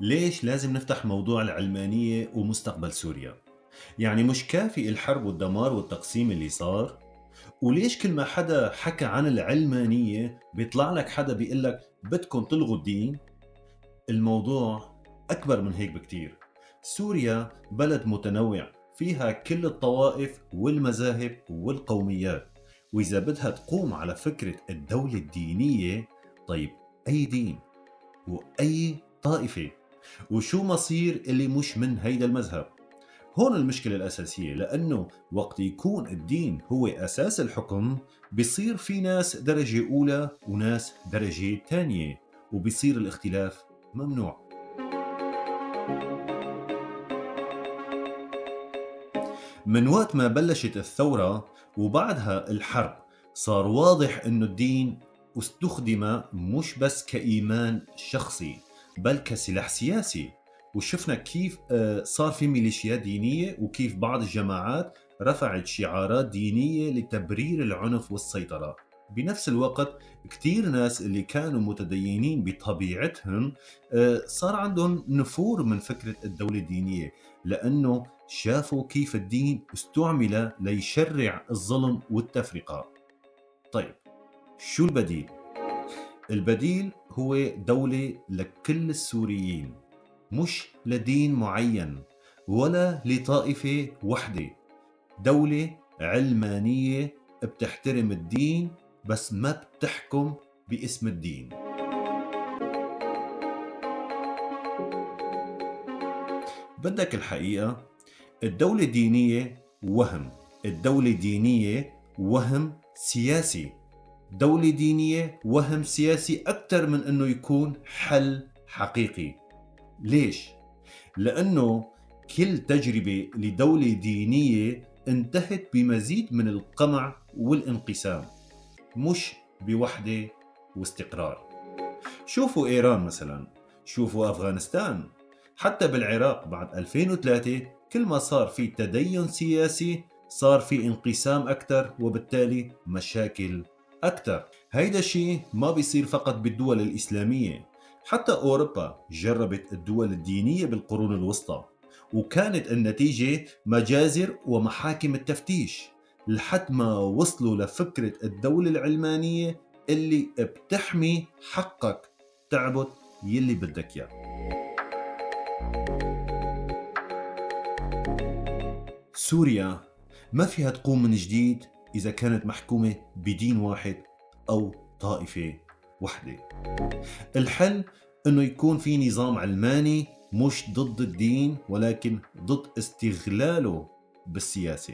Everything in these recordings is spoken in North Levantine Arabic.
ليش لازم نفتح موضوع العلمانية ومستقبل سوريا؟ يعني مش كافي الحرب والدمار والتقسيم اللي صار؟ وليش كل ما حدا حكى عن العلمانية بيطلع لك حدا بيقول لك بدكم تلغوا الدين؟ الموضوع أكبر من هيك بكتير. سوريا بلد متنوع فيها كل الطوائف والمذاهب والقوميات، وإذا بدها تقوم على فكرة الدولة الدينية، طيب أي دين وأي طائفة؟ وشو مصير اللي مش من هيدا المذهب؟ هون المشكلة الأساسية، لأنه وقت يكون الدين هو أساس الحكم بيصير في ناس درجة أولى وناس درجة تانية، وبيصير الاختلاف ممنوع. من وقت ما بلشت الثورة وبعدها الحرب صار واضح أنه الدين استخدم مش بس كإيمان شخصي بل كسلاح سياسي، وشفنا كيف صار في ميليشيات دينية وكيف بعض الجماعات رفعت شعارات دينية لتبرير العنف والسيطرة. بنفس الوقت كتير ناس اللي كانوا متدينين بطبيعتهم صار عندهم نفور من فكرة الدولة الدينية، لأنه شافوا كيف الدين استعمل ليشرع الظلم والتفرقة. طيب شو البديل؟ البديل هو دولة لكل السوريين، مش لدين معين ولا لطائفة وحدة، دولة علمانية بتحترم الدين بس ما بتحكم باسم الدين. بدك الحقيقة الدولة الدينية وهم، الدولة الدينية وهم سياسي، دولة دينية وهم سياسي أكثر من أنه يكون حل حقيقي. ليش؟ لأنه كل تجربة لدولة دينية انتهت بمزيد من القمع والانقسام، مش بوحدة واستقرار. شوفوا إيران مثلا، شوفوا أفغانستان، حتى بالعراق بعد 2003 كل ما صار في تدين سياسي صار في انقسام أكثر وبالتالي مشاكل أكثر. هيدا الشيء ما بيصير فقط بالدول الإسلامية، حتى أوروبا جربت الدول الدينية بالقرون الوسطى، وكانت النتيجة مجازر ومحاكم التفتيش لحد ما وصلوا لفكرة الدولة العلمانية اللي بتحمي حقك تعبد يلي بدك إياه. سوريا ما فيها تقوم من جديد إذا كانت محكومة بدين واحد أو طائفة وحدة. الحل أنه يكون في نظام علماني مش ضد الدين ولكن ضد استغلاله بالسياسة.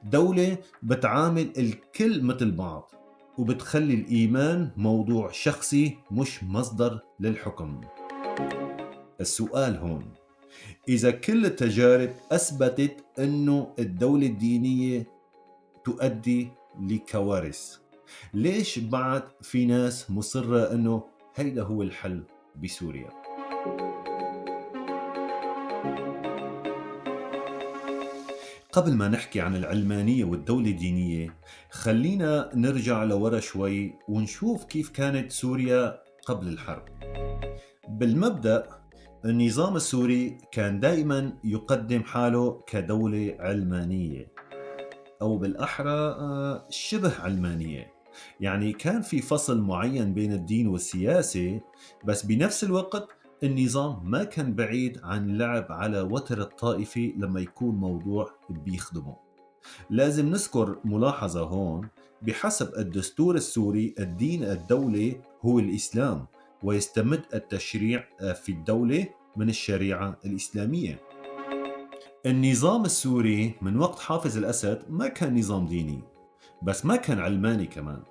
دولة بتعامل الكل مثل بعض وبتخلي الإيمان موضوع شخصي مش مصدر للحكم. السؤال هون، إذا كل التجارب أثبتت أنه الدولة الدينية تؤدي لكوارث، ليش بعد في ناس مصرة أنه هيدا هو الحل بسوريا؟ قبل ما نحكي عن العلمانية والدولة الدينية خلينا نرجع لورا شوي ونشوف كيف كانت سوريا قبل الحرب. بالمبدأ النظام السوري كان دائما يقدم حاله كدولة علمانية، أو بالأحرى شبه علمانية. يعني كان في فصل معين بين الدين والسياسة، بس بنفس الوقت النظام ما كان بعيد عن لعب على وتر الطائفة لما يكون موضوع بيخدمه. لازم نذكر ملاحظة هون، بحسب الدستور السوري الدين الدولة هو الإسلام، ويستمد التشريع في الدولة من الشريعة الإسلامية. النظام السوري من وقت حافظ الأسد ما كان نظام ديني، بس ما كان علماني كمان،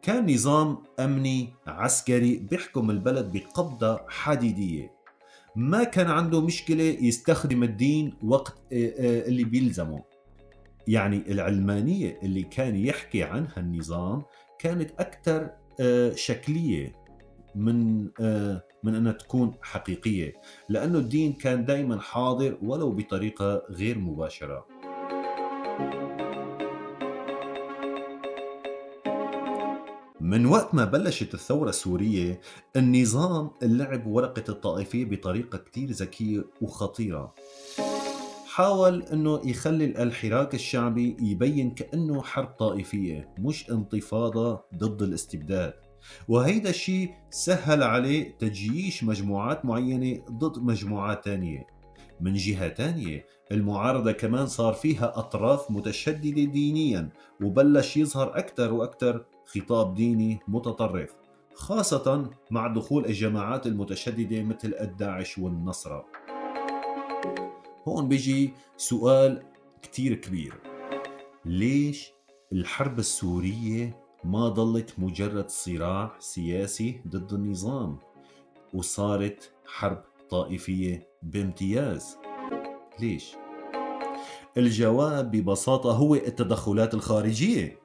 كان نظام أمني عسكري بيحكم البلد بقبضة حديدية. ما كان عنده مشكلة يستخدم الدين وقت اللي بيلزمه. يعني العلمانية اللي كان يحكي عنها النظام كانت أكثر شكلية من أنها تكون حقيقية، لأنه الدين كان دايما حاضر ولو بطريقة غير مباشرة. من وقت ما بلشت الثورة السورية، النظام لعب ورقة الطائفية بطريقة كتير ذكية وخطيرة. حاول انه يخلي الحراك الشعبي يبين كأنه حرب طائفية مش انتفاضة ضد الاستبداد، وهيدا الشيء سهل عليه تجييش مجموعات معينة ضد مجموعات تانية. من جهة تانية، المعارضة كمان صار فيها أطراف متشددة دينيا، وبلش يظهر أكثر وأكثر خطاب ديني متطرف، خاصة مع دخول الجماعات المتشددة مثل الداعش والنصرة. هون بيجي سؤال كتير كبير: ليش الحرب السورية ما ضلت مجرد صراع سياسي ضد النظام وصارت حرب طائفية بامتياز؟ ليش؟ الجواب ببساطة هو التدخلات الخارجية.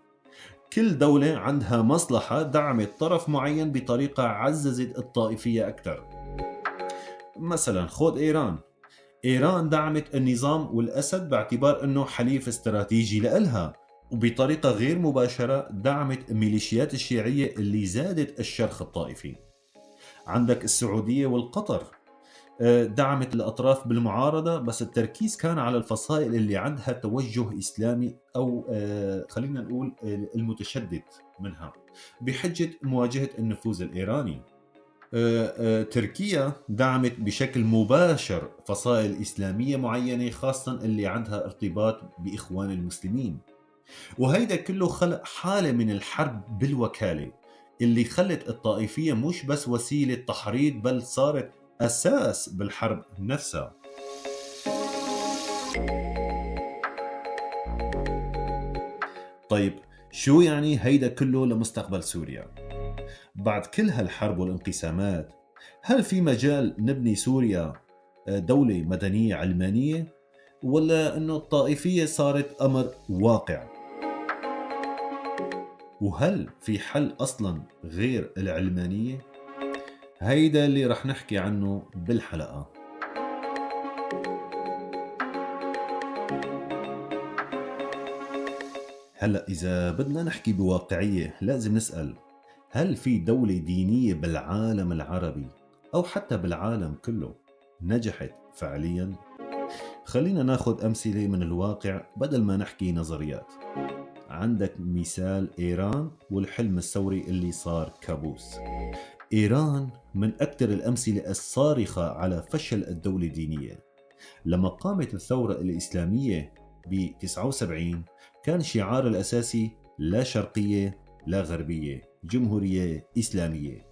كل دولة عندها مصلحة دعمت طرف معين بطريقة عززت الطائفية أكثر. مثلا خذ إيران. إيران دعمت النظام والأسد باعتبار أنه حليف استراتيجي لإلها، وبطريقة غير مباشرة دعمت الميليشيات الشيعية اللي زادت الشرخ الطائفي. عندك السعودية والقطر، دعمت الأطراف بالمعارضة، بس التركيز كان على الفصائل اللي عندها توجه إسلامي أو خلينا نقول المتشدد منها، بحجة مواجهة النفوذ الإيراني. تركيا دعمت بشكل مباشر فصائل إسلامية معينة، خاصة اللي عندها ارتباط بإخوان المسلمين. وهيدا كله خلق حالة من الحرب بالوكالة اللي خلت الطائفية مش بس وسيلة تحريض، بل صارت أساس بالحرب نفسها. طيب شو يعني هيدا كله لمستقبل سوريا؟ بعد كل هالحرب والانقسامات، هل في مجال نبني سوريا دولة مدنية علمانية، ولا أنه الطائفية صارت أمر واقع؟ وهل في حل أصلا غير العلمانية؟ هيدا اللي رح نحكي عنه بالحلقة. هلأ إذا بدنا نحكي بواقعية لازم نسأل: هل في دولة دينية بالعالم العربي أو حتى بالعالم كله نجحت فعليا؟ خلينا ناخذ أمثلة من الواقع بدل ما نحكي نظريات. عندك مثال إيران والحلم الثوري اللي صار كابوس. إيران من أكثر الأمثلة الصارخة على فشل الدولة الدينية. لما قامت الثورة الإسلامية ب 79 كان شعار الأساسي لا شرقية لا غربية، جمهورية إسلامية،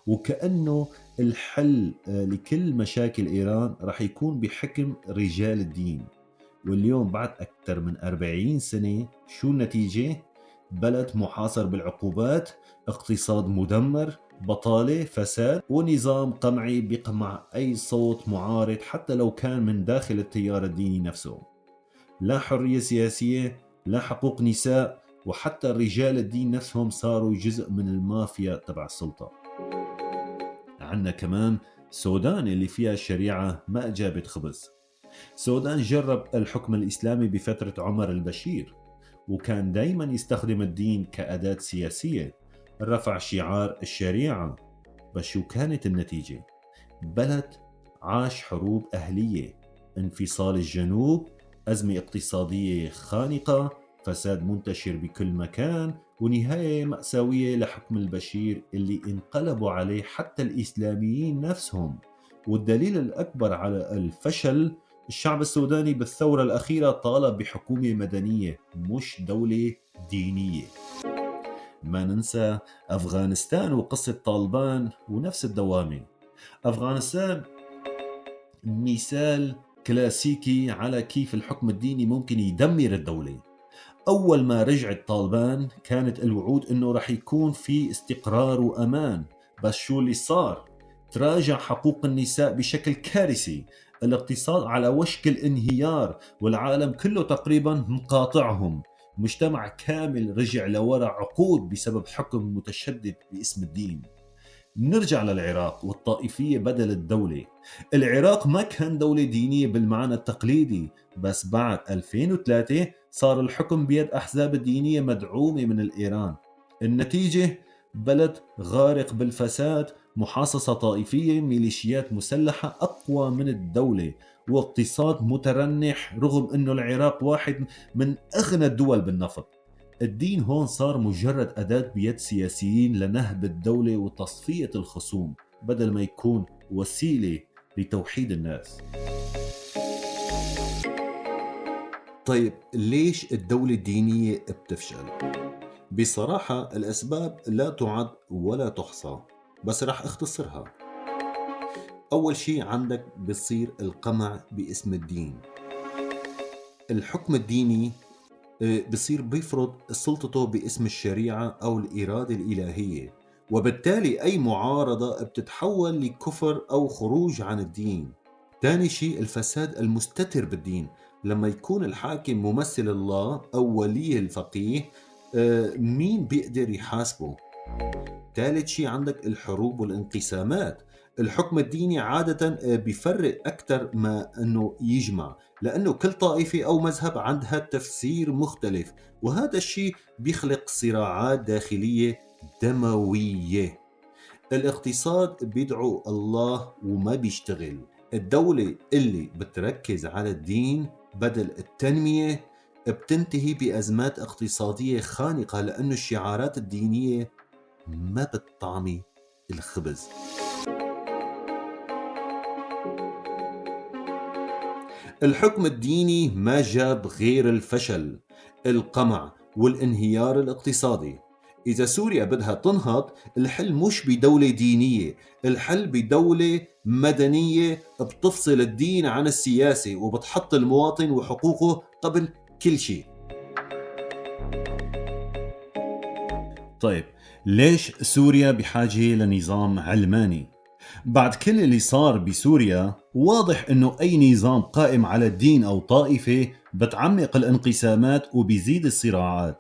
وكأنه الحل لكل مشاكل إيران رح يكون بحكم رجال الدين. واليوم بعد أكثر من 40 سنة شو النتيجة؟ بلد محاصر بالعقوبات، اقتصاد مدمر، بطالة، فساد، ونظام قمعي بيقمع أي صوت معارض حتى لو كان من داخل التيار الديني نفسه. لا حرية سياسية، لا حقوق نساء، وحتى رجال الدين نفسهم صاروا جزء من المافيا تبع السلطة. عندنا كمان سودان اللي فيها الشريعة ما جابت خبز. سودان جرب الحكم الإسلامي بفترة عمر البشير، وكان دايما يستخدم الدين كأداة سياسية، رفع شعار الشريعة. بس شو كانت النتيجة؟ بلد عاش حروب أهلية، انفصال الجنوب، أزمة اقتصادية خانقة، فساد منتشر بكل مكان، ونهاية مأساوية لحكم البشير اللي انقلبوا عليه حتى الإسلاميين نفسهم. والدليل الأكبر على الفشل، الشعب السوداني بالثورة الأخيرة طالب بحكومة مدنية مش دولة دينية. ما ننسى أفغانستان وقصة طالبان ونفس الدوامة. أفغانستان مثال كلاسيكي على كيف الحكم الديني ممكن يدمر الدولة. أول ما رجعت طالبان كانت الوعود أنه رح يكون في استقرار وأمان، بس شو اللي صار؟ تراجع حقوق النساء بشكل كارثي، الاقتصاد على وشك الانهيار، والعالم كله تقريبا مقاطعهم. مجتمع كامل رجع لورا عقود بسبب حكم متشدد باسم الدين. نرجع للعراق والطائفية بدل الدولة. العراق ما كان دولة دينية بالمعنى التقليدي، بس بعد 2003 صار الحكم بيد أحزاب الدينية مدعومة من الإيران. النتيجة بلد غارق بالفساد، محاصصة طائفية، ميليشيات مسلحة أقوى من الدولة، واقتصاد مترنح رغم أنه العراق واحد من أغنى الدول بالنفط. الدين هون صار مجرد أداة بيد سياسيين لنهب الدولة وتصفية الخصوم، بدل ما يكون وسيلة لتوحيد الناس. طيب ليش الدولة الدينية بتفشل؟ بصراحة الأسباب لا تعد ولا تحصى، بس رح اختصرها. أول شيء عندك بصير القمع باسم الدين. الحكم الديني بصير بيفرض سلطته باسم الشريعة أو الإرادة الإلهية، وبالتالي أي معارضة بتتحول لكفر أو خروج عن الدين. ثاني شيء الفساد المستتر بالدين. لما يكون الحاكم ممثل الله أو ولي الفقيه، مين بيقدر يحاسبه؟ ثالث شيء عندك الحروب والانقسامات. الحكم الديني عادة بيفرق أكثر ما أنه يجمع، لأنه كل طائفة أو مذهب عندها تفسير مختلف، وهذا الشيء بيخلق صراعات داخلية دموية. الاقتصاد بيدعو الله وما بيشتغل. الدولة اللي بتركز على الدين بدل التنمية بتنتهي بأزمات اقتصادية خانقة، لأنه الشعارات الدينية ما بتطعمي الخبز. الحكم الديني ما جاب غير الفشل، القمع والانهيار الاقتصادي. إذا سوريا بدها تنهض، الحل مش بدولة دينية، الحل بدولة مدنية بتفصل الدين عن السياسة وبتحط المواطن وحقوقه قبل كل شيء. طيب ليش سوريا بحاجة لنظام علماني؟ بعد كل اللي صار بسوريا واضح انه اي نظام قائم على الدين او طائفة بتعمق الانقسامات وبيزيد الصراعات.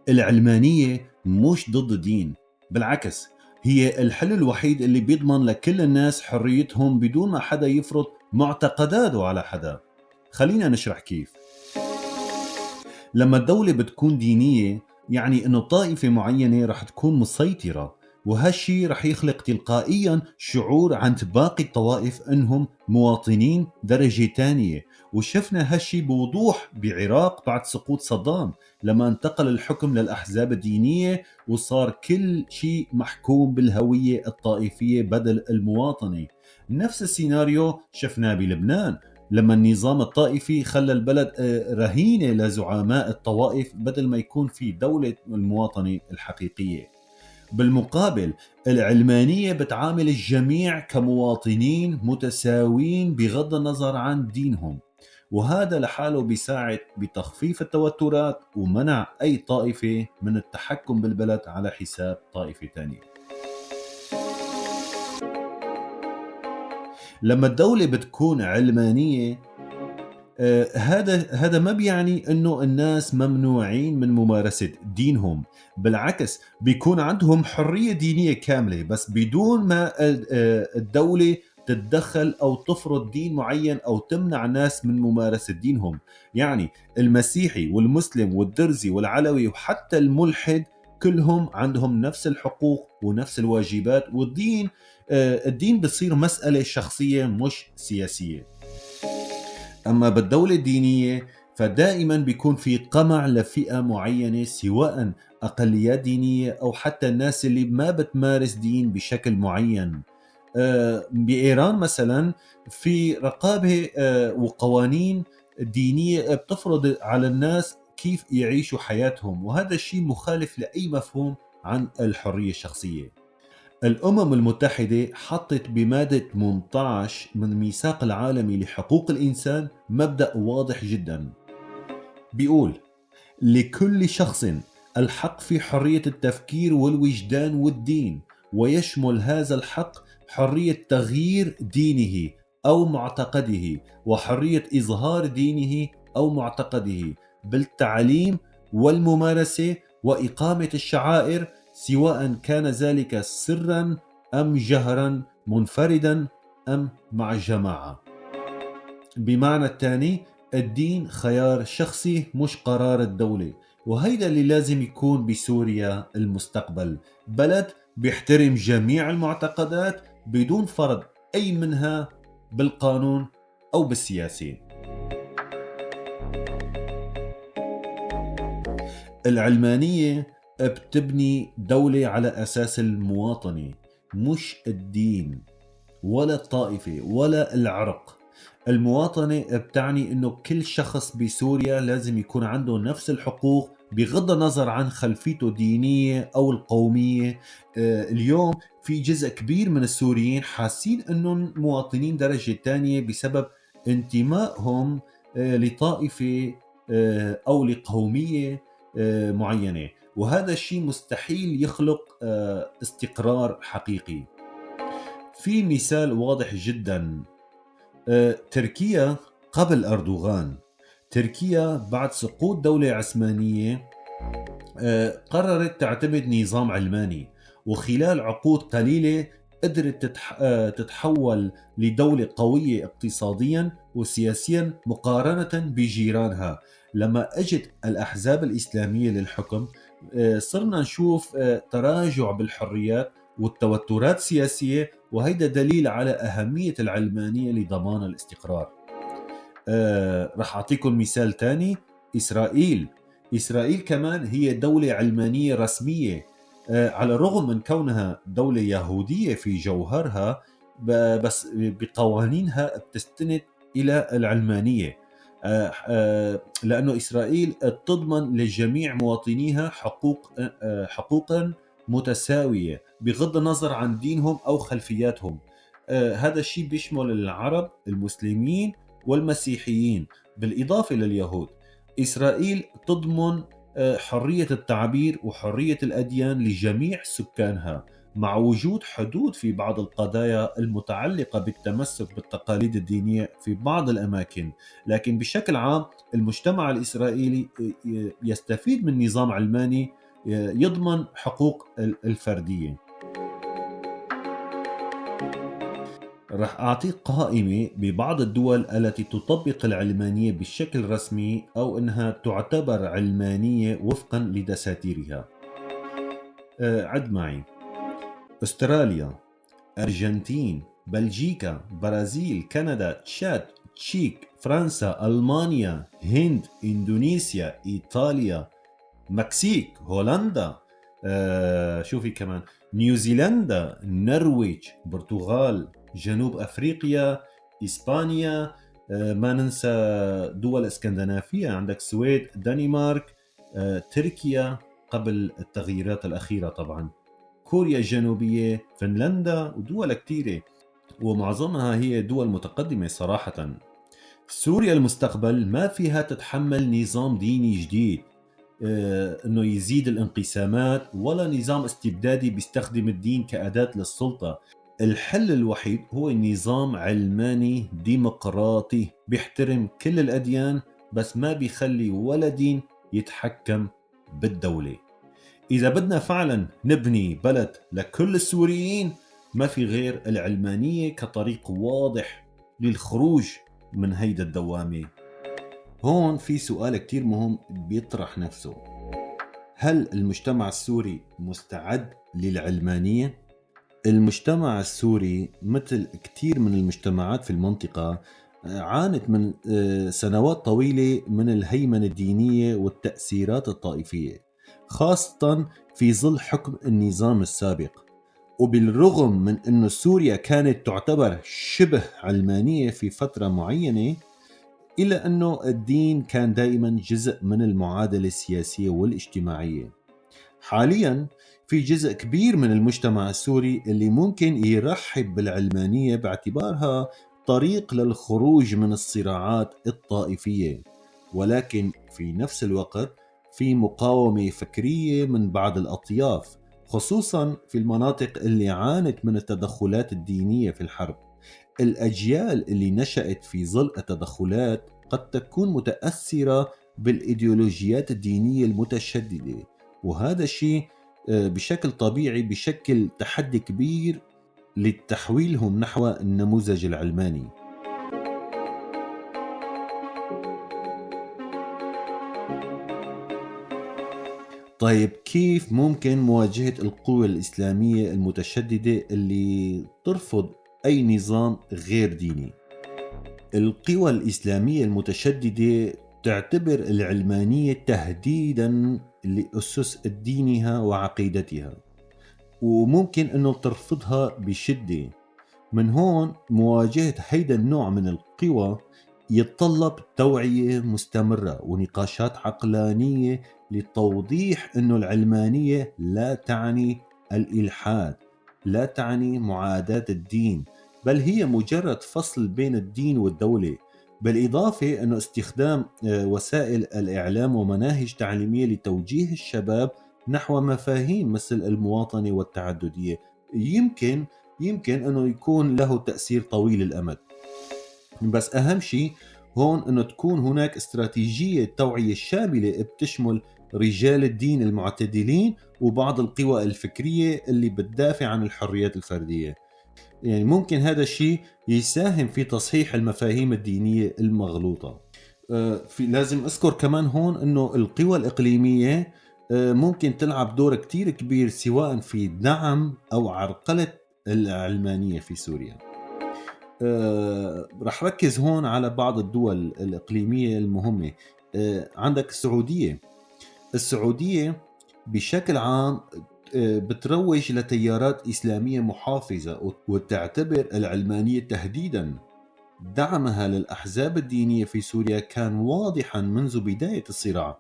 العلمانية مش ضد الدين، بالعكس هي الحل الوحيد اللي بيضمن لكل الناس حريتهم بدون ما حدا يفرض معتقداته على حدا. خلينا نشرح كيف. لما الدولة بتكون دينية يعني انه طائفة معينة رح تكون مسيطرة، وهالشي رح يخلق تلقائيا شعور عند باقي الطوائف انهم مواطنين درجة تانية. وشفنا هالشي بوضوح بعراق بعد سقوط صدام، لما انتقل الحكم للأحزاب الدينية وصار كل شيء محكوم بالهوية الطائفية بدل المواطنة. نفس السيناريو شفناه بلبنان لما النظام الطائفي خلى البلد رهينة لزعماء الطوائف بدل ما يكون في دولة المواطنة الحقيقية. بالمقابل العلمانية بتعامل الجميع كمواطنين متساوين بغض النظر عن دينهم، وهذا لحاله بيساعد بتخفيف التوترات ومنع أي طائفة من التحكم بالبلد على حساب طائفة تانية. لما الدولة بتكون علمانية هذا ما بيعني انه الناس ممنوعين من ممارسة دينهم، بالعكس بيكون عندهم حرية دينية كاملة، بس بدون ما الدولة تتدخل او تفرض دين معين او تمنع الناس من ممارسة دينهم. يعني المسيحي والمسلم والدرزي والعلوي وحتى الملحد كلهم عندهم نفس الحقوق ونفس الواجبات، والدين الدين بصير مسألة شخصية مش سياسية. أما بالدولة الدينية فدائما بيكون في قمع لفئة معينة، سواء أقليات دينية أو حتى الناس اللي ما بتمارس دين بشكل معين. بإيران مثلا في رقابة وقوانين دينية بتفرض على الناس كيف يعيشوا حياتهم، وهذا الشيء مخالف لأي مفهوم عن الحرية الشخصية. الأمم المتحدة حطت بمادة 18 من الميثاق العالمي لحقوق الإنسان مبدأ واضح جدا، بيقول لكل شخص الحق في حرية التفكير والوجدان والدين، ويشمل هذا الحق حرية تغيير دينه أو معتقده، وحرية إظهار دينه أو معتقده بالتعليم والممارسة وإقامة الشعائر، سواء كان ذلك سرا أم جهرا، منفردا أم مع الجماعة. بمعنى الثاني، الدين خيار شخصي مش قرار الدولة. وهيدا اللي لازم يكون بسوريا المستقبل، بلد بيحترم جميع المعتقدات بدون فرض أي منها بالقانون أو بالسياسة. العلمانية بتبني دولة على أساس المواطنة، مش الدين ولا الطائفة ولا العرق. المواطنة بتعني إنه كل شخص بسوريا لازم يكون عنده نفس الحقوق بغض النظر عن خلفيته الدينية أو القومية. اليوم في جزء كبير من السوريين حاسين إنهم مواطنين درجة تانية بسبب انتمائهم لطائفة أو لقومية معينة، وهذا الشيء مستحيل يخلق استقرار حقيقي. في مثال واضح جدا، تركيا قبل أردوغان، تركيا بعد سقوط دولة عثمانية قررت تعتمد نظام علماني، وخلال عقود قليلة قدرت تتحول لدولة قوية اقتصاديا وسياسيا مقارنة بجيرانها. لما اجت الأحزاب الإسلامية للحكم صرنا نشوف تراجع بالحريات والتوترات السياسية، وهيدا دليل على أهمية العلمانية لضمان الاستقرار. رح أعطيكم مثال تاني، إسرائيل. إسرائيل كمان هي دولة علمانية رسمية، على الرغم من كونها دولة يهودية في جوهرها، بس بقوانينها بتستند إلى العلمانية، لأنه إسرائيل تضمن لجميع مواطنيها حقوقا متساوية بغض النظر عن دينهم أو خلفياتهم. هذا الشيء بيشمل العرب المسلمين والمسيحيين بالإضافة لليهود. إسرائيل تضمن حرية التعبير وحرية الأديان لجميع سكانها، مع وجود حدود في بعض القضايا المتعلقة بالتمسك بالتقاليد الدينية في بعض الأماكن، لكن بشكل عام المجتمع الإسرائيلي يستفيد من نظام علماني يضمن حقوق الفردية. رح أعطيك قائمة ببعض الدول التي تطبق العلمانية بشكل رسمي أو أنها تعتبر علمانية وفقا لدساتيرها. عد معي: أستراليا، أرجنتين، بلجيكا، برازيل، كندا، تشاد، تشيك، فرنسا، ألمانيا، هند، إندونيسيا، إيطاليا، مكسيك، هولندا، شوفي كمان نيوزيلندا، النرويج، برتغال، جنوب أفريقيا، إسبانيا، ما ننسى دول اسكندنافية، عندك السويد، دنمارك، تركيا قبل التغييرات الأخيرة طبعا، كوريا الجنوبية، فنلندا، ودول كتيرة، ومعظمها هي دول متقدمة صراحة. سوريا المستقبل ما فيها تتحمل نظام ديني جديد انه يزيد الانقسامات، ولا نظام استبدادي بيستخدم الدين كأداة للسلطة. الحل الوحيد هو نظام علماني ديمقراطي بيحترم كل الأديان، بس ما بيخلي ولا دين يتحكم بالدولة. إذا بدنا فعلا نبني بلد لكل السوريين، ما في غير العلمانية كطريق واضح للخروج من هيدا الدوامة. هون في سؤال كتير مهم بيطرح نفسه: هل المجتمع السوري مستعد للعلمانية؟ المجتمع السوري مثل كتير من المجتمعات في المنطقة عانت من سنوات طويلة من الهيمنة الدينية والتأثيرات الطائفية، خاصة في ظل حكم النظام السابق. وبالرغم من أن سوريا كانت تعتبر شبه علمانية في فترة معينة، إلا أنه الدين كان دائما جزء من المعادلة السياسية والاجتماعية. حاليا في جزء كبير من المجتمع السوري اللي ممكن يرحب بالعلمانية باعتبارها طريق للخروج من الصراعات الطائفية، ولكن في نفس الوقت في مقاومة فكرية من بعض الأطياف، خصوصا في المناطق اللي عانت من التدخلات الدينية في الحرب. الأجيال اللي نشأت في ظل التدخلات قد تكون متأثرة بالإيديولوجيات الدينية المتشددة، وهذا الشيء بشكل طبيعي بشكل تحدي كبير لتحويلهم نحو النموذج العلماني. طيب كيف ممكن مواجهة القوى الإسلامية المتشددة اللي ترفض أي نظام غير ديني؟ القوى الإسلامية المتشددة تعتبر العلمانية تهديدا لأسس دينها وعقيدتها، وممكن أنه ترفضها بشدة. من هون مواجهة هيدا النوع من القوى يتطلب توعية مستمرة ونقاشات عقلانية لتوضيح أنه العلمانية لا تعني الإلحاد، لا تعني معاداة الدين، بل هي مجرد فصل بين الدين والدولة. بالإضافة أنه استخدام وسائل الإعلام ومناهج تعليمية لتوجيه الشباب نحو مفاهيم مثل المواطنة والتعددية يمكن أنه يكون له تأثير طويل الأمد. بس أهم شيء هون أنه تكون هناك استراتيجية توعية شاملة بتشمل رجال الدين المعتدلين وبعض القوى الفكرية اللي بتدافع عن الحريات الفردية. يعني ممكن هذا الشيء يساهم في تصحيح المفاهيم الدينية المغلوطة. في لازم أذكر كمان هون أنه القوى الإقليمية ممكن تلعب دور كتير كبير سواء في دعم أو عرقلة العلمانية في سوريا. رح ركز هون على بعض الدول الإقليمية المهمة. عندك السعودية. السعودية بشكل عام بتروج لتيارات إسلامية محافظة وتعتبر العلمانية تهديدا. دعمها للأحزاب الدينية في سوريا كان واضحا منذ بداية الصراع،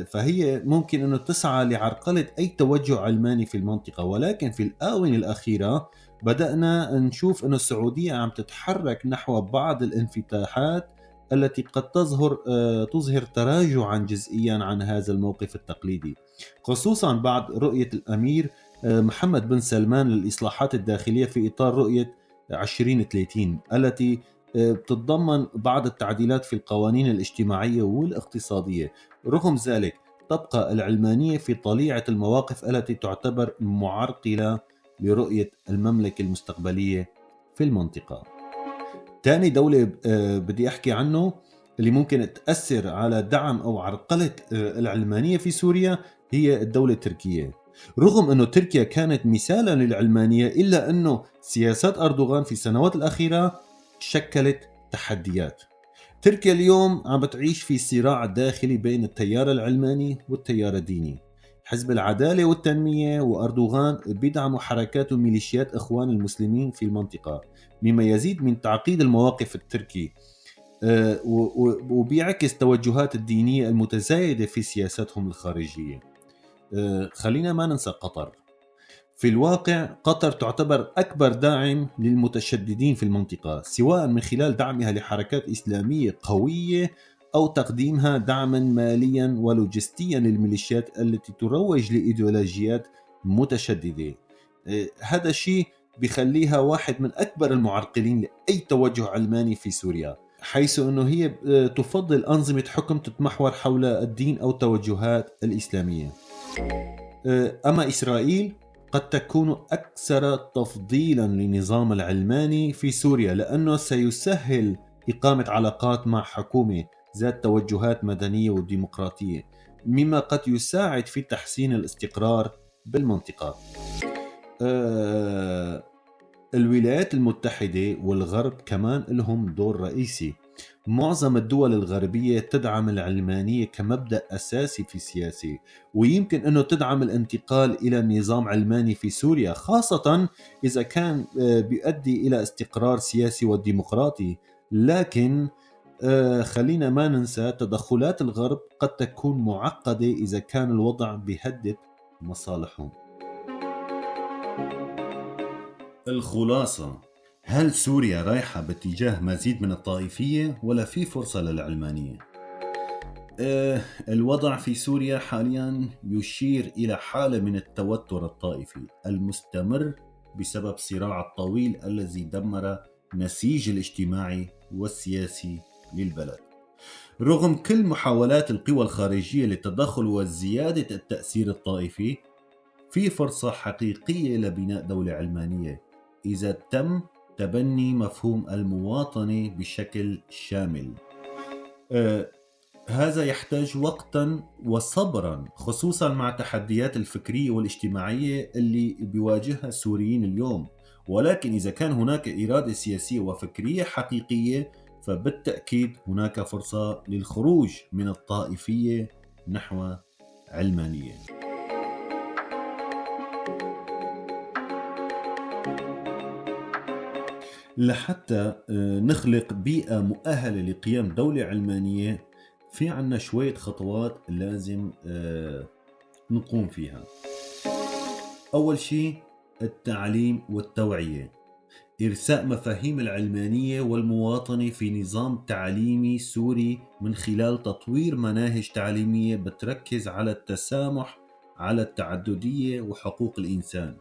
فهي ممكن أنه تسعى لعرقلة أي توجه علماني في المنطقة. ولكن في الآونة الأخيرة بدأنا نشوف أن السعودية عم تتحرك نحو بعض الانفتاحات التي قد تظهر تراجعا جزئيا عن هذا الموقف التقليدي، خصوصا بعد رؤية الأمير محمد بن سلمان للإصلاحات الداخلية في إطار رؤية 2030 التي بتتضمن بعض التعديلات في القوانين الاجتماعية والاقتصادية. رغم ذلك تبقى العلمانية في طليعة المواقف التي تعتبر معرقلة لرؤية المملكة المستقبلية في المنطقة. تاني دولة بدي أحكي عنه اللي ممكن تأثر على دعم أو عرقلة العلمانية في سوريا هي الدولة التركية. رغم أنه تركيا كانت مثالا للعلمانية، إلا أنه سياسات أردوغان في السنوات الأخيرة شكلت تحديات. تركيا اليوم عم بتعيش في صراع داخلي بين التيار العلماني والتيار الديني. حزب العدالة والتنمية وأردوغان بيدعموا حركات وميليشيات إخوان المسلمين في المنطقة، مما يزيد من تعقيد المواقف التركي وبيعكس توجهات الدينية المتزايدة في سياستهم الخارجية. خلينا ما ننسى قطر. في الواقع قطر تعتبر أكبر داعم للمتشددين في المنطقة، سواء من خلال دعمها لحركات إسلامية قوية أو تقديمها دعما ماليا ولوجستيا للميليشيات التي تروج لإيديولوجيات متشددة. هذا الشيء بخليها واحد من أكبر المعرقلين لأي توجه علماني في سوريا، حيث أنه هي تفضل أنظمة حكم تتمحور حول الدين أو التوجهات الإسلامية. أما إسرائيل قد تكون أكثر تفضيلا للنظام العلماني في سوريا، لأنه سيسهل إقامة علاقات مع حكومة ذات توجهات مدنية وديمقراطية، مما قد يساعد في تحسين الاستقرار بالمنطقة. الولايات المتحدة والغرب كمان لهم دور رئيسي. معظم الدول الغربية تدعم العلمانية كمبدأ أساسي في السياسة، ويمكن أنه تدعم الانتقال إلى نظام علماني في سوريا، خاصة إذا كان بيؤدي إلى استقرار سياسي وديمقراطي. لكن خلينا ما ننسى تدخلات الغرب قد تكون معقدة إذا كان الوضع بيهدد مصالحهم. الخلاصة، هل سوريا رايحة باتجاه مزيد من الطائفية ولا في فرصة للعلمانية؟ الوضع في سوريا حاليا يشير إلى حالة من التوتر الطائفي المستمر بسبب صراع الطويل الذي دمر نسيج الاجتماعي والسياسي للبلد. رغم كل محاولات القوى الخارجية للتدخل وزيادة التأثير الطائفي، في فرصة حقيقية لبناء دولة علمانية إذا تم تبني مفهوم المواطنة بشكل شامل. هذا يحتاج وقتا وصبرا، خصوصا مع التحديات الفكرية والاجتماعية اللي بيواجهها السوريين اليوم، ولكن إذا كان هناك إرادة سياسية وفكرية حقيقية فبالتأكيد هناك فرصة للخروج من الطائفية نحو علمانية. لحتى نخلق بيئة مؤهلة لقيام دولة علمانية في عنا شوية خطوات لازم نقوم فيها. أول شيء التعليم والتوعية، إرساء مفاهيم العلمانية والمواطنة في نظام تعليمي سوري من خلال تطوير مناهج تعليمية بتركز على التسامح، على التعددية وحقوق الإنسان.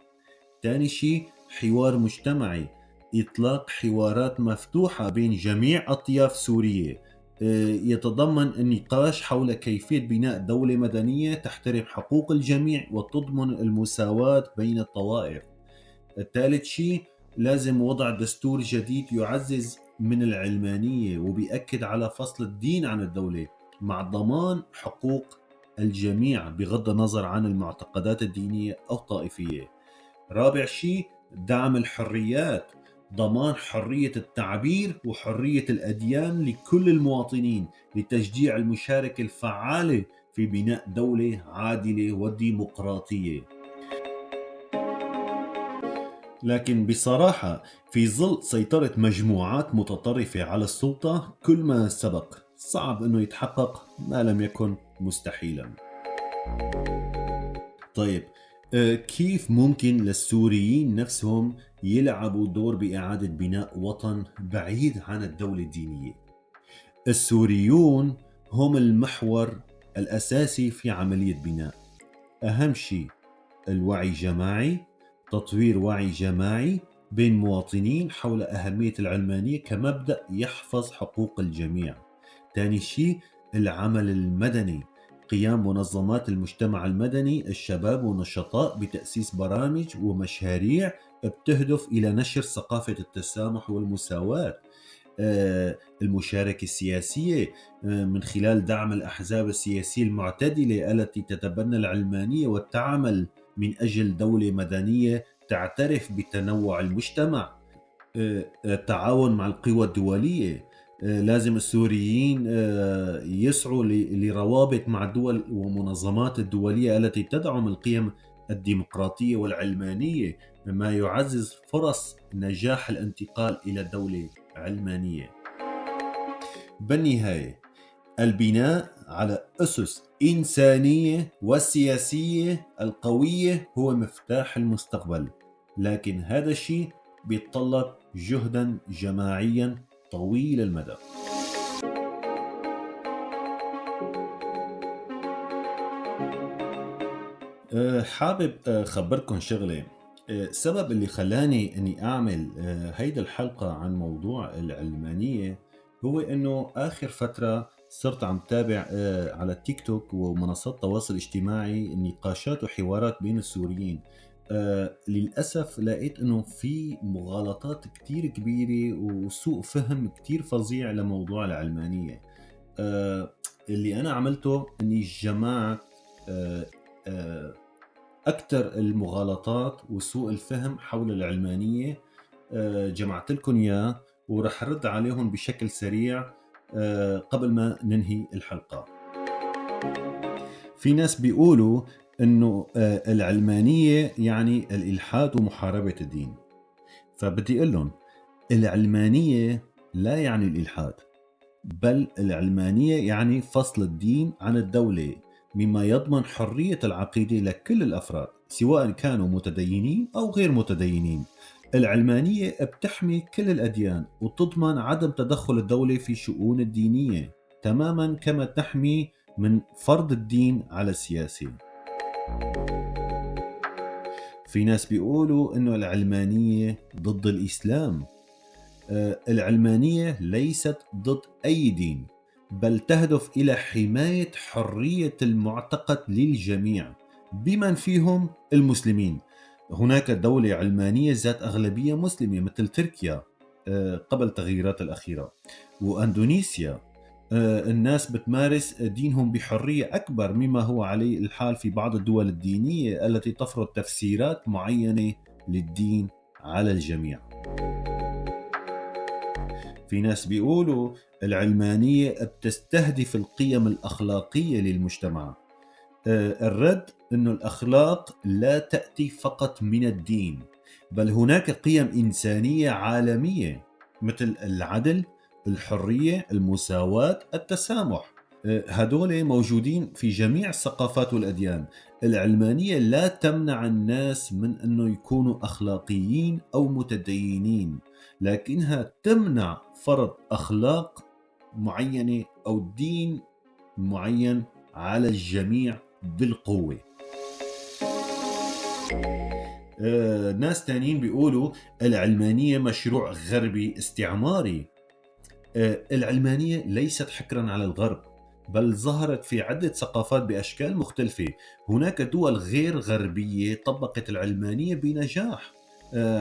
ثاني شيء حوار مجتمعي، إطلاق حوارات مفتوحة بين جميع أطياف سورية، يتضمن النقاش حول كيفية بناء دولة مدنية تحترم حقوق الجميع وتضمن المساواة بين الطوائف. الثالث شيء لازم وضع دستور جديد يعزز من العلمانية وبيأكد على فصل الدين عن الدولة مع ضمان حقوق الجميع بغض النظر عن المعتقدات الدينية أو الطائفية. رابع شيء دعم الحريات، ضمان حرية التعبير وحرية الأديان لكل المواطنين لتشجيع المشاركة الفعالة في بناء دولة عادلة وديمقراطية. لكن بصراحة في ظل سيطرة مجموعات متطرفة على السلطة كل ما سبق صعب أنه يتحقق ما لم يكن مستحيلا. طيب كيف ممكن للسوريين نفسهم يلعبوا دور بإعادة بناء وطن بعيد عن الدولة الدينية؟ السوريون هم المحور الأساسي في عملية بناء. أهم شيء الوعي الجماعي، تطوير وعي جماعي بين مواطنين حول أهمية العلمانية كمبدأ يحفظ حقوق الجميع. ثاني شيء العمل المدني، قيام منظمات المجتمع المدني، الشباب والنشطاء بتأسيس برامج ومشاريع بتهدف إلى نشر ثقافة التسامح والمساواة. المشاركة السياسية من خلال دعم الأحزاب السياسية المعتدلة التي تتبنى العلمانية وتعمل من أجل دولة مدنية تعترف بتنوع المجتمع. التعاون مع القوى الدولية، لازم السوريين يسعوا لروابط مع الدول ومنظمات الدولية التي تدعم القيم الديمقراطية والعلمانية، ما يعزز فرص نجاح الانتقال إلى دولة علمانية. بالنهاية البناء على أسس إنسانية والسياسية القوية هو مفتاح المستقبل، لكن هذا الشيء بيتطلب جهدا جماعيا طويل المدى. حابب أخبركم شغلة. السبب اللي خلاني أني أعمل هيدا الحلقة عن موضوع العلمانية هو أنه آخر فترة صرت عم تابع على التيك توك ومنصات التواصل الاجتماعي نقاشات وحوارات بين السوريين. للأسف لقيت أنه في مغالطات كتير كبيرة وسوء فهم كتير فظيع لموضوع العلمانية. اللي أنا عملته أني جمعت أكثر المغالطات وسوء الفهم حول العلمانية، جمعت لكم إياه ورح رد عليهم بشكل سريع قبل ما ننهي الحلقة. في ناس بيقولوا أنه العلمانية يعني الإلحاد ومحاربة الدين، فبدي أقول لهم العلمانية لا يعني الإلحاد، بل العلمانية يعني فصل الدين عن الدولة، مما يضمن حرية العقيدة لكل الأفراد سواء كانوا متدينين أو غير متدينين. العلمانية بتحمي كل الأديان وتضمن عدم تدخل الدولة في شؤون الدينية، تماما كما تحمي من فرض الدين على السياسي. في ناس بيقولوا إنه العلمانية ضد الإسلام. العلمانية ليست ضد أي دين، بل تهدف إلى حماية حرية المعتقد للجميع بمن فيهم المسلمين. هناك دولة علمانية ذات أغلبية مسلمة مثل تركيا قبل التغييرات الأخيرة، وأندونيسيا. الناس بتمارس دينهم بحرية أكبر مما هو عليه الحال في بعض الدول الدينية التي تفرض تفسيرات معينة للدين على الجميع. في ناس بيقولوا العلمانية بتستهدف القيم الأخلاقية للمجتمع. الرد أنه الأخلاق لا تأتي فقط من الدين، بل هناك قيم إنسانية عالمية مثل العدل، الحرية، المساواة، التسامح. هدول موجودين في جميع الثقافات والأديان. العلمانية لا تمنع الناس من أنه يكونوا أخلاقيين أو متدينين، لكنها تمنع فرض أخلاق معينة أو دين معين على الجميع بالقوة. ناس تانيين بيقولوا العلمانية مشروع غربي استعماري. العلمانية ليست حكرا على الغرب، بل ظهرت في عدة ثقافات بأشكال مختلفة. هناك دول غير غربية طبقت العلمانية بنجاح،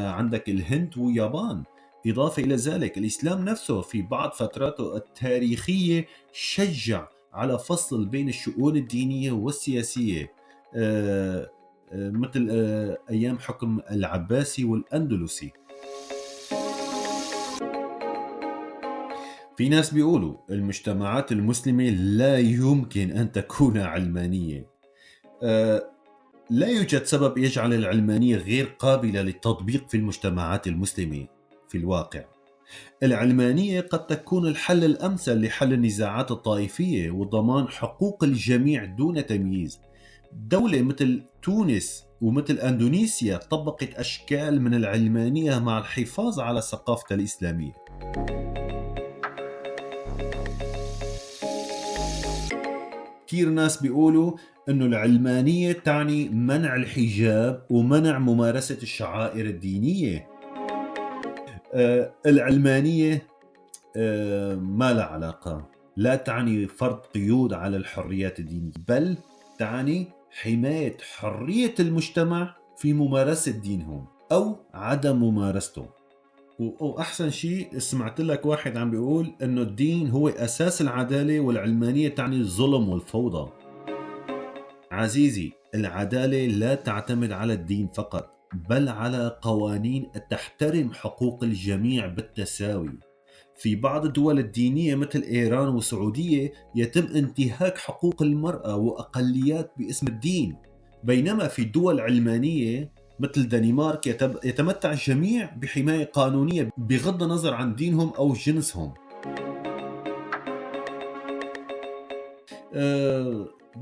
عندك الهند واليابان. إضافة إلى ذلك الإسلام نفسه في بعض فتراته التاريخية شجع على فصل بين الشؤون الدينية والسياسية، مثل أيام حكم العباسي والأندلسي. في ناس بيقولوا المجتمعات المسلمة لا يمكن أن تكون علمانية. لا يوجد سبب يجعل العلمانية غير قابلة للتطبيق في المجتمعات المسلمة. في الواقع العلمانية قد تكون الحل الأمثل لحل النزاعات الطائفية وضمان حقوق الجميع دون تمييز. دولة مثل تونس ومثل أندونيسيا طبقت أشكال من العلمانية مع الحفاظ على ثقافتها الإسلامية. كثير ناس بيقولوا أنه العلمانية تعني منع الحجاب ومنع ممارسة الشعائر الدينية. العلمانية ما لها علاقة، لا تعني فرض قيود على الحريات الدينية، بل تعني حماية حرية المجتمع في ممارسة دينهم أو عدم ممارسته. وأحسن شيء سمعت لك واحد عم بيقول أنه الدين هو أساس العدالة والعلمانية تعني الظلم والفوضى. عزيزي، العدالة لا تعتمد على الدين فقط، بل على قوانين تحترم حقوق الجميع بالتساوي. في بعض الدول الدينية مثل إيران والسعودية يتم انتهاك حقوق المرأة وأقليات باسم الدين، بينما في دول علمانية مثل الدنمارك يتمتع الجميع بحماية قانونية بغض النظر عن دينهم أو جنسهم.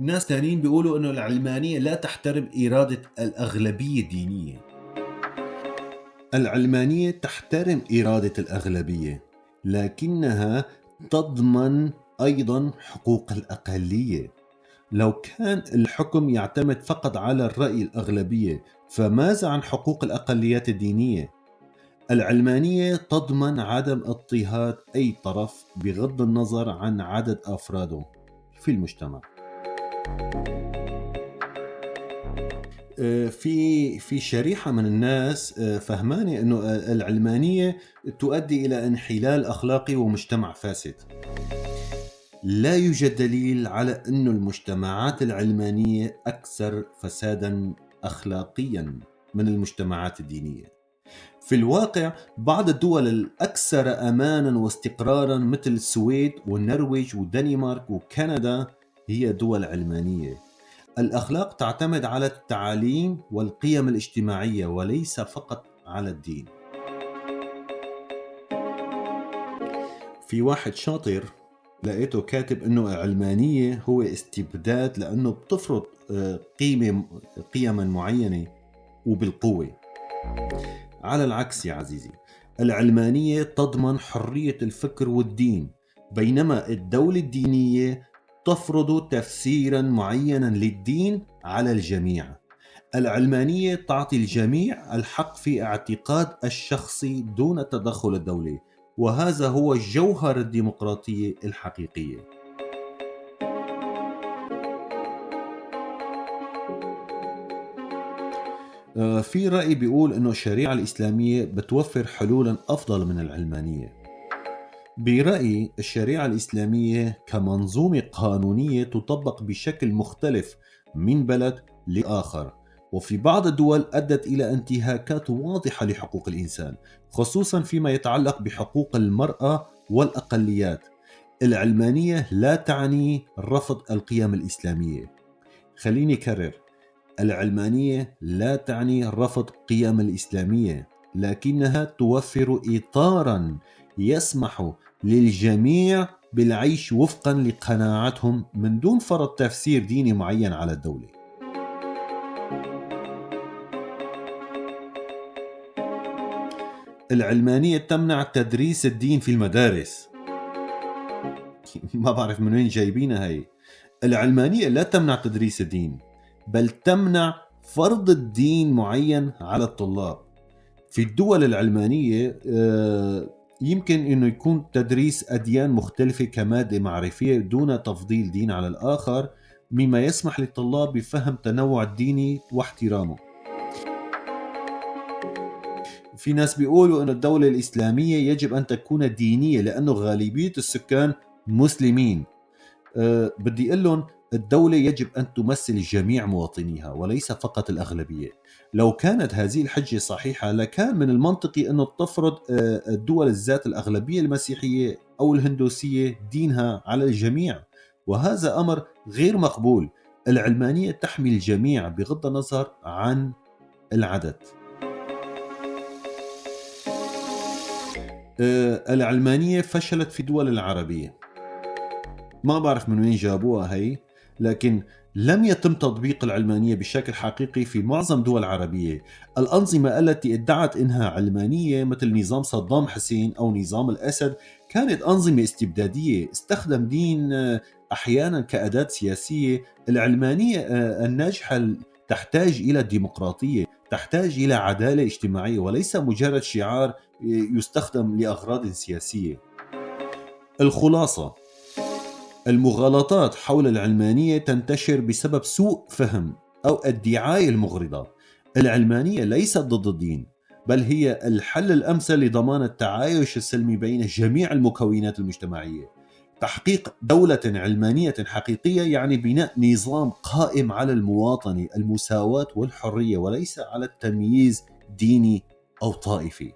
ناس تانيين بيقولوا أنه العلمانية لا تحترم إرادة الأغلبية الدينية. العلمانية تحترم إرادة الأغلبية، لكنها تضمن أيضا حقوق الأقلية. لو كان الحكم يعتمد فقط على الرأي الأغلبية، فماذا عن حقوق الأقليات الدينية؟ العلمانية تضمن عدم اضطهاد أي طرف بغض النظر عن عدد أفراده في المجتمع. في شريحة من الناس فهمانة أنه العلمانية تؤدي إلى انحلال أخلاقي ومجتمع فاسد. لا يوجد دليل على أن المجتمعات العلمانية أكثر فسادا أخلاقيا من المجتمعات الدينية. في الواقع بعض الدول الأكثر أمانا واستقرارا مثل السويد والنرويج والدنمارك وكندا هي دول علمانية. الأخلاق تعتمد على التعاليم والقيم الاجتماعية وليس فقط على الدين. في واحد شاطر لقيته كاتب أنه العلمانية هو استبداد لأنه بتفرض قيما معينة وبالقوة. على العكس يا عزيزي، العلمانية تضمن حرية الفكر والدين، بينما الدولة الدينية تفرض تفسيرا معينا للدين على الجميع. العلمانية تعطي الجميع الحق في اعتقاد الشخصي دون التدخل الدولي، وهذا هو جوهر الديمقراطية الحقيقية. في رأي بيقول أنه الشريعة الإسلامية بتوفر حلولا أفضل من العلمانية. برأيي الشريعة الإسلامية كمنظومة قانونية تطبق بشكل مختلف من بلد لآخر، وفي بعض الدول أدت إلى انتهاكات واضحة لحقوق الإنسان، خصوصا فيما يتعلق بحقوق المرأة والأقليات. العلمانية لا تعني رفض القيم الإسلامية. خليني أكرر، العلمانية لا تعني رفض قيم الإسلامية، لكنها توفر إطارا يسمح للجميع بالعيش وفقا لقناعاتهم من دون فرض تفسير ديني معين على الدولة. العلمانية تمنع تدريس الدين في المدارس. ما بعرف من وين جايبينها هي. العلمانية لا تمنع تدريس الدين، بل تمنع فرض الدين معين على الطلاب. في الدول العلمانية يمكن أنه يكون تدريس أديان مختلفة كمادة معرفية دون تفضيل دين على الآخر، مما يسمح للطلاب بفهم تنوع الديني واحترامه. في ناس بيقولوا أن الدولة الإسلامية يجب أن تكون دينية لأنه غالبية السكان مسلمين. بدي أقول لهم الدولة يجب أن تمثل جميع مواطنيها وليس فقط الأغلبية. لو كانت هذه الحجة صحيحة لكان من المنطقي أن تفرض الدول الذات الأغلبية المسيحية أو الهندوسية دينها على الجميع، وهذا أمر غير مقبول. العلمانية تحمي الجميع بغض النظر عن العدد. العلمانية فشلت في الدول العربية، ما بعرف من وين جابوها هي، لكن لم يتم تطبيق العلمانية بشكل حقيقي في معظم دول العربية. الأنظمة التي ادعت إنها علمانية مثل نظام صدام حسين أو نظام الأسد كانت أنظمة استبدادية، استخدم دين أحيانا كأداة سياسية. العلمانية الناجحة تحتاج إلى ديمقراطية، تحتاج إلى عدالة اجتماعية، وليس مجرد شعار يستخدم لأغراض سياسية. الخلاصة، المغالطات حول العلمانية تنتشر بسبب سوء فهم أو الدعاية المغرضة. العلمانية ليست ضد الدين، بل هي الحل الأمثل لضمان التعايش السلمي بين جميع المكونات المجتمعية. تحقيق دولة علمانية حقيقية يعني بناء نظام قائم على المواطنة، المساواة والحرية، وليس على التمييز ديني أو طائفي.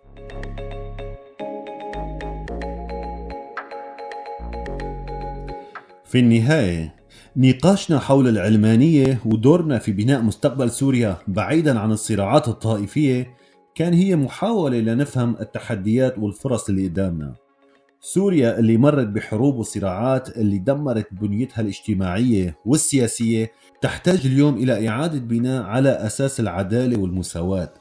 في النهاية، نقاشنا حول العلمانية ودورنا في بناء مستقبل سوريا بعيدا عن الصراعات الطائفية كان هي محاولة لنفهم التحديات والفرص اللي قدامنا. سوريا اللي مرت بحروب وصراعات اللي دمرت بنيتها الاجتماعية والسياسية تحتاج اليوم إلى إعادة بناء على أساس العدالة والمساواة،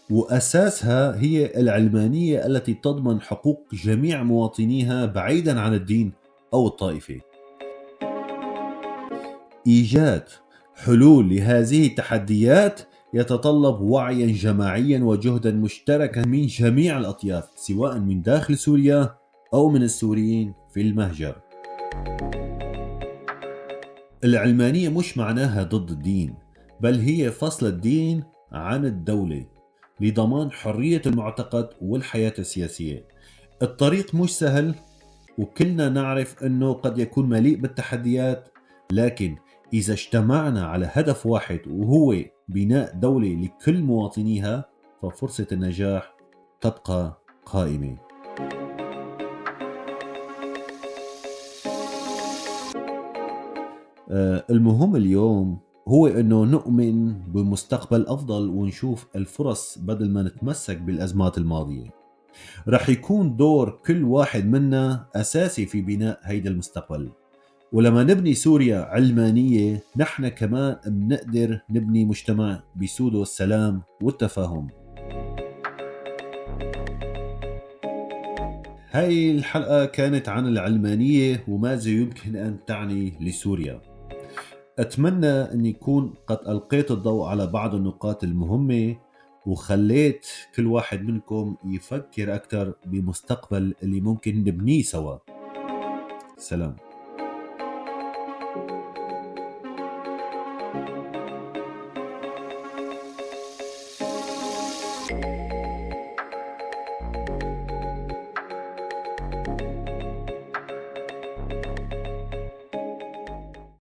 وأساسها هي العلمانية التي تضمن حقوق جميع مواطنيها بعيدا عن الدين أو الطائفة. إيجاد حلول لهذه التحديات يتطلب وعيا جماعيا وجهدا مشتركا من جميع الأطياف، سواء من داخل سوريا أو من السوريين في المهجر. العلمانية مش معناها ضد الدين، بل هي فصل الدين عن الدولة لضمان حرية المعتقد والحياة السياسية. الطريق مش سهل، وكلنا نعرف أنه قد يكون مليء بالتحديات، لكن إذا اجتمعنا على هدف واحد وهو بناء دولة لكل مواطنيها، ففرصة النجاح تبقى قائمة. المهم اليوم هو أنه نؤمن بمستقبل أفضل ونشوف الفرص بدل ما نتمسك بالأزمات الماضية. رح يكون دور كل واحد منا أساسي في بناء هيدا المستقبل، ولما نبني سوريا علمانية نحن كمان بنقدر نبني مجتمع بيسوده السلام والتفاهم. هاي الحلقة كانت عن العلمانية وماذا يمكن أن تعني لسوريا. أتمنى أن يكون قد ألقيت الضوء على بعض النقاط المهمة وخليت كل واحد منكم يفكر أكثر بمستقبل اللي ممكن نبنيه سوا. سلام.